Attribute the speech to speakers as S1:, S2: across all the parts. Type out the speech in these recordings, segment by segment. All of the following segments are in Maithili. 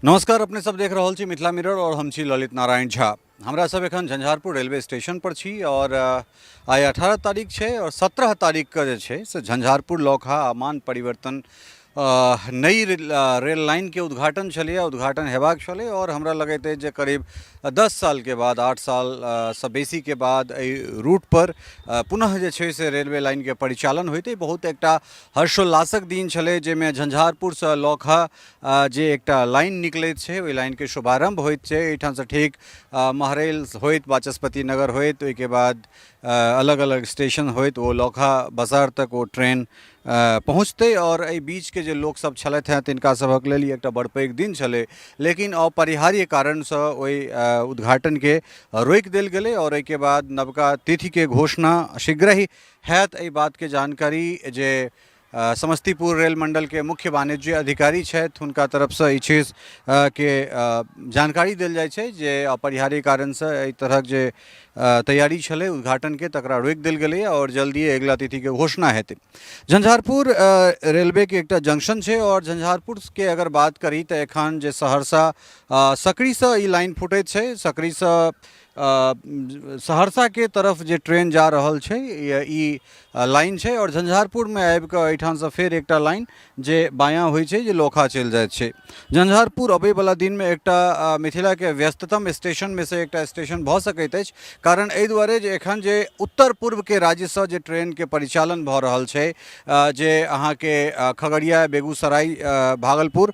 S1: नमस्कार, अपने सब देख रहल छी मिथिला मिरर और हम छी ललित नारायण झा। हमरा सब एखन झंझारपुर रेलवे स्टेशन पर छी और आइ 18 तारीख छै और 17 तारीख के जे छै से झंझारपुर लौकहा अमान परिवर्तन नई रेल लाइन के उद्घाटन छलैए, उद्घाटन हेबाक छलै और हमरा लगैत अछि जे करीब 10 साल के बाद, 8 साल सँ बेसी के बाद एहि रूट पर पुनः जे छै से रेलवे लाइन के परिचालन होइतै। बहुत एकटा हर्षोल्लासक दिन छलै जाहिमे झंझारपुरसँ लौकहा जे एकटा लाइन निकलैत छै ओहि लाइनके शुभारम्भ होइत छै। एहिठामसँ ठीक महरैल होइत वाचस्पति नगर होइत ओहिके बाद अलग अलग स्टेशन होइत ओ लौकहा बाजार तक ओ ट्रेन पहुँचतै आओर एहि बीचके जे लोकसभ छलथि हेँ तिनका सभक लेल ई एकटा बड़ पैघ दिन छलै, लेकिन अपरिहार्य कारणसँ ओहि उद्घाटनके रोकि देल गेलै आओर एहिके बाद नवका तिथिके घोषणा शीघ्रहि हैत। एहि बातके जानकारी जे समस्तीपुर रेल मंडलके मुख्य वाणिज्य अधिकारी छथि हुनका तरफसँ ई चीज के जानकारी देल जाइ छै जे अपरिहार्य कारणसँ एहि तरहक जे तैयारी छलै उद्घाटनके तकरा रोकि देल गेलैए आओर जल्दिए अगिला तिथिके घोषणा हेतै। झंझारपुर रेलवेके एकटा जंक्शन छै आओर झंझारपुरके अगर बात करी तऽ एखन जे सहरसा सकरीसँ ई लाइन फुटैत छै, सकरीसँ सहरसाके तरफ जे ट्रेन जा रहल छै ई लाइन छै आओर झंझारपुरमे आबि कऽ एहिठामसँ फेर एकटा लाइन जे बायाँ होइ छै जे लोखा चलि जाइत छै। झंझारपुर अबैवला दिनमे एकटा मिथिलाके व्यस्ततम स्टेशनमे सँ एकटा स्टेशन भऽ सकैत अछि, कारण एहि दुआरे जे एखन जे उत्तर पूर्वके राज्यसँ जे ट्रेनके परिचालन भऽ रहल छै जे अहाँके खगड़िया बेगूसराय भागलपुर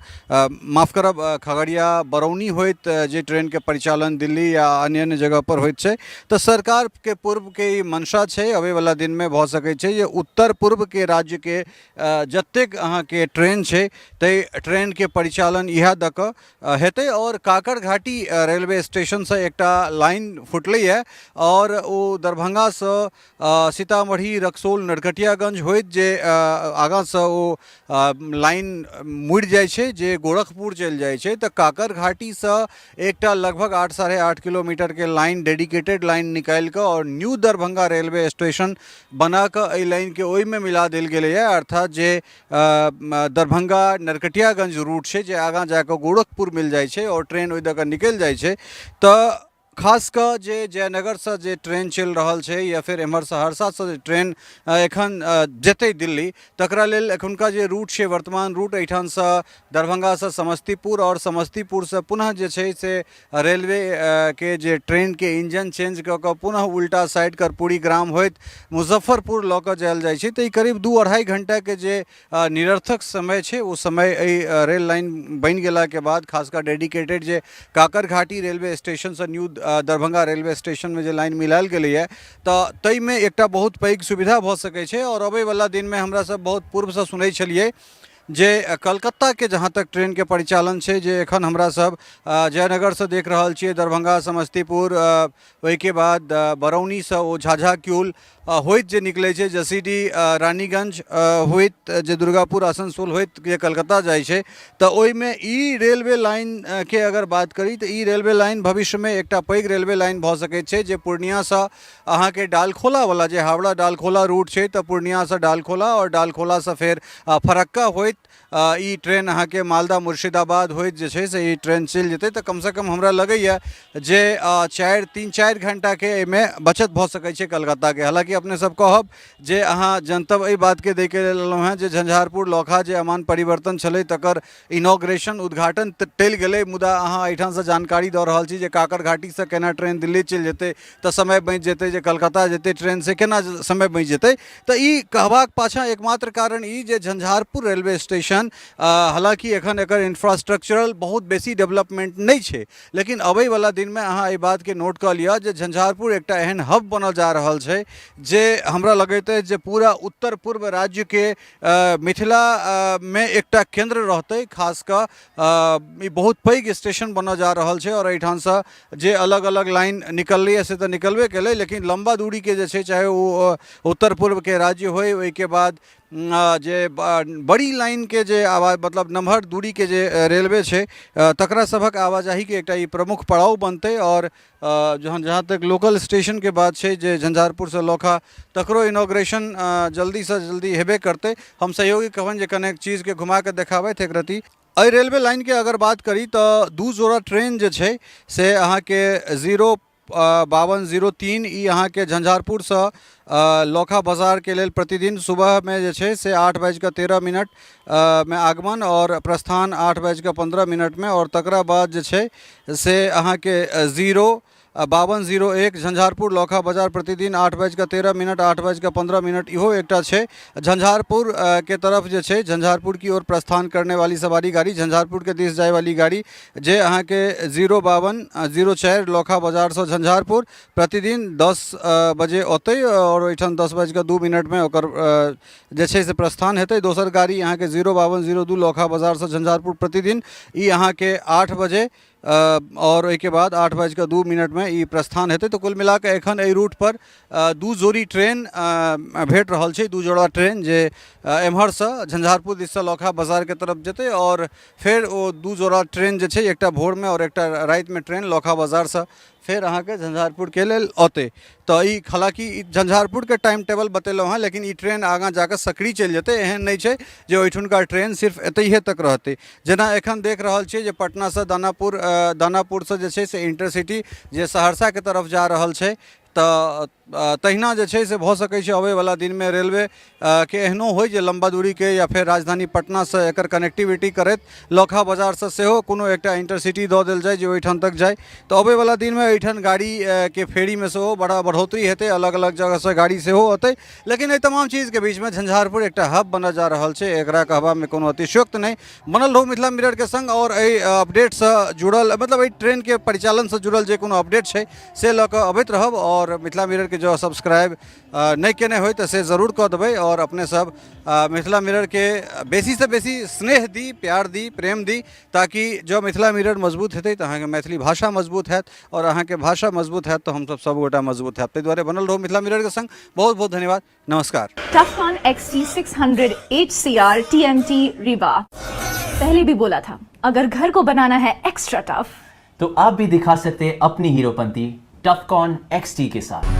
S1: माफ करब खगड़िया बरौनी होइत जे ट्रेनके परिचालन दिल्ली या अन्य अन्य जगहपर होइत छै, तऽ सरकारके पूर्वके ई मंशा छै अबैवला दिनमे भऽ सकै छै जे उत्तर पूर्वके राज्यके जतेक अहाँके ट्रेन छै ताहि ट्रेनके परिचालन इएह दऽ कऽ हेतै। आओर काकर घाटी रेलवे स्टेशनसँ एकटा लाइन फुटलैए आओर ओ दरभंगासँ सीतामढ़ी रक्सौल नरकटियागंज होइत जे आगाँसँ ओ लाइन मुड़ि जाइ छै जे गोरखपुर चलि जाइ छै, तऽ काकर घाटीसँ एकटा लगभग 8 8.5 किलोमीटरके लाइन डेडिकेटेड लाइन निकालि कऽ आओर न्यू दरभंगा रेलवे स्टेशन बना कऽ एहि लाइनके ओहिमे मिला देल गेलैए। अर्थात जे दरभंगा नरकटियागंज रूट छै जे आगाँ जा कऽ गोरखपुर मिल जाइ छै आओर ट्रेन ओहि दऽ कऽ निकलि जाइ छै, तऽ खास कऽ जे जयनगरसँ जे ट्रेन चलि रहल छै या फेर एम्हर सहरसासँ जे ट्रेन एखन जेतै दिल्ली, तकरा लेल एखुनका जे रूट छै वर्तमान रूट एहिठामसँ दरभंगासँ समस्तीपुर आओर समस्तीपुरसँ पुनः जे छै से रेलवे के जे ट्रेनके इंजन चेंज कऽ कऽ पुनः उल्टा साइड कर्पूरी ग्राम होइत मुजफ्फरपुर लऽ कऽ जायल जाइ छै। तऽ ई करीब 2-2.5 घंटाके जे निरर्थक समय छै ओ समय एहि रेल लाइन बनि गेलाके बाद खास कऽ डेडिकेटेड जे काकर घाटी रेलवे स्टेशनसँ न्यू दरभंगा रेलवे स्टेशनमे जे लाइन मिलायल गेलैए तऽ ताहिमे एकटा बहुत पैघ सुविधा भऽ सकै छै। आओर अबैवला दिनमे हमरा सब बहुत पूर्वसँ सुनै छलियै जे कलकत्ताके जहाँ तक ट्रेनके परिचालन छै जे एखन हमरा सब जयनगरसँ देख रहल छियै दरभंगा समस्तीपुर ओहिके बाद बरौनीसँ ओ झाझा क्यूल होइत जे निकलै छै जसीडी रानीगंज होइत जे दुर्गापुर आसनसोल होइत जे कलकत्ता जाइ छै, तऽ ओहिमे ई रेलवे लाइनके अगर बात करी तऽ ई रेलवे लाइन भविष्यमे एकटा पैघ रेलवे लाइन भऽ सकै छै जे पूर्णियासँ अहाँके डालखोलावला जे हावड़ा डालखोला रूट छै तऽ पूर्णियासँ डालखोला आओर डालखोलासँ फेर फरक्का होइत ई ट्रेन अहाँके मालदा मुर्शिदाबाद होइत जे छै से ई ट्रेन चलि जेतै। तऽ कमसँ कम हमरा लगैए जे 3-4 घण्टाके एहिमे बचत भऽ सकै छै कलकत्ताके। हालाँकि अपने सब कहब जे अहाँ जनतब एहि बातके दैके लेल एलहुँ हेँ जे झंझारपुर लौकहा जे अमान परिवर्तन छलै तकर इनॉग्रेशन उद्घाटन टलि गेलै, मुदा अहाँ एहिठामसँ जानकारी दऽ रहल छी जे काकर घाटीसँ केना ट्रेन दिल्ली चलि जेतै तऽ समय बचि जेतै, जे कलकत्ता जेतै ट्रेन से केना समय बचि जेतै। तऽ ई कहबाक पाछाँ एकमात्र कारण ई जे झंझारपुर रेलवे स्टेशन हालाँकि एखन एकर इंफ्रास्ट्रक्चरल बहुत बेसी डेवलपमेंट नहि छै, लेकिन अबैवला दिनमे अहाँ एहि बातके नोट कऽ लिअ जे झंझारपुर एकटा एहन हब बनल जा रहल छै जे हमरा लगैत अछि जे पूरा उत्तर पूर्व राज्यके मिथिलामे एकटा केन्द्र रहतै। खास कऽ ई बहुत पैघ स्टेशन बनऽ जा रहल छै आओर एहिठामसँ जे अलग अलग लाइन निकललैए से तऽ निकलबे केलै, लेकिन लम्बा दूरीके जे छै चाहे ओ उत्तर पूर्वके राज्य होइ, ओहिके बाद जे बड़ी लाइनके जे आवाज मतलब नमहर दूरीके जे रेलवे छै तकरा सभक आवाजाहीके एकटा ई प्रमुख पड़ाव बनतै। आओर जहन जहाँ तक लोकल स्टेशनके बात छै जे झंझारपुरसँ लौखा तकरो इनॉग्रेशन जल्दीसँ जल्दी हेबे करतै। हम सहयोगी कहबनि जे कनेक चीजके घुमा कऽ देखाबथि एक रति। एहि रेलवे लाइनके अगर बात करी तऽ दू जोड़ा ट्रेन जे छै से अहाँके 0 52 03, ई अहाँके झंझारपुरसँ लौखा बाजारके लेल प्रतिदिन सुबहमे जे छै से 8 बाजिकऽ 13 मिनट मे आगमन आओर प्रस्थान 8 बाजिकऽ 15 मिनटमे। आओर तकरा बाद जे छै से अहाँके 0 52 01 झंझारपुर लौखा बाजार प्रतिदिन 8 बाजिकऽ 13 मिनट, 8 बाजिकऽ 15 मिनट, इहो एकटा छै। झंझारपुर के तरफ जे छै, झंझारपुर की ओर प्रस्थान करने वाली सवारी गाड़ी, झंझारपुरके दिस जाय वाली गाड़ी जे अहाँके 0 52 04 लौखा बाजारसँ झंझारपुर प्रतिदिन 10 बजे औतै आओर ओहिठाम 10 बाजिकऽ 2 मिनटमे ओकर जे छै से प्रस्थान हेतै। दोसर गाड़ी अहाँके 0 52 02 लौखा बाजारसँ झंझारपुर प्रतिदिन, ई अहाँके 8 बजे आओर ओहिके बाद 8 बाजिकऽ 2 मिनटमे ई प्रस्थान हेतै। तऽ कुल मिला कऽ एखन एहि रूटपर दू जोड़ी ट्रेन भेट रहल छै, दू जोड़ा ट्रेन जे एम्हरसँ झंझारपुर दिससँ लौखा बाजारके तरफ जेतै आओर फेर ओ दू जोड़ा ट्रेन जे छै, एकटा भोरमे आओर एकटा रातिमे ट्रेन लौखा बाजारसँ फेर अहाँके झंझारपुरके लेल औतै। तऽ ई हालाँकि ई झंझारपुरके टाइम टेबल बतेलहुँ हेँ, लेकिन ई ट्रेन आगाँ जाकऽ सकरी चलि जेतै। एहन नहि छै जे ओहिठुनका ट्रेन सिर्फ एतहिए तक रहतै। जेना एखन देख रहल छियै जे पटनासँ दानापुर, दानापुरसँ जे छै से इंटरसिटी जे सहरसाके तरफ जा रहल छै, तऽ तहिना जे छै से भऽ सकै छै अबैवला दिनमे रेलवे के एहनो होइ जे लम्बा दूरीके या फेर राजधानी पटनासँ एकर कनेक्टिविटी करैत लौखा बाजारसँ सेहो कोनो एकटा इंटरसिटी दऽ देल जाय जे ओहिठाम तक जाय। तऽ अबैवला दिनमे एहिठाम गाड़ीके फेरीमे सेहो बड़ा बढ़ोतरी हेतै, अलग अलग जगहसँ गाड़ी सेहो अतै। लेकिन एहि तमाम चीजके बीचमे झंझारपुर एकटा हब बनल जा रहल छै, एकरा कहबामे कोनो अतिशयोक्ति नहि। बनल रहू मिथिला मिररके सङ्ग आओर एहि अपडेटसँ जुड़ल, मतलब एहि ट्रेनके परिचालनसँ जुड़ल जे कोनो अपडेट छै से लऽ कऽ अबैत रहब। आओर मिथिला मिररके जँ सब्सक्राइब नहि केने होइ तऽ से जरूर कऽ देबै आओर अपने सब मिथिला मिररके बेसीसँ बेसी स्नेह दी, प्यार दी, प्रेम दी, ताकि जँ मिथिला मिरर मजबूत हेतै तऽ अहाँके मैथिली भाषा मजबूत हैत आओर अहाँके भाषा मजबूत हैत तऽ हमसब सबगोटा मजबूत हैब। ताहि दुआरे बनल रहू मिथिला मिररके सङ्ग। बहुत बहुत धन्यवाद, नमस्कार।
S2: Tufcon XT600 HCR TMT Rebar। पहले भी बोला था, अगर घर को बनाना है एक्स्ट्रा टफ
S3: तो आप भी दिखा सकते हैं अपनी हीरोपंती टफकॉन XT के साथ।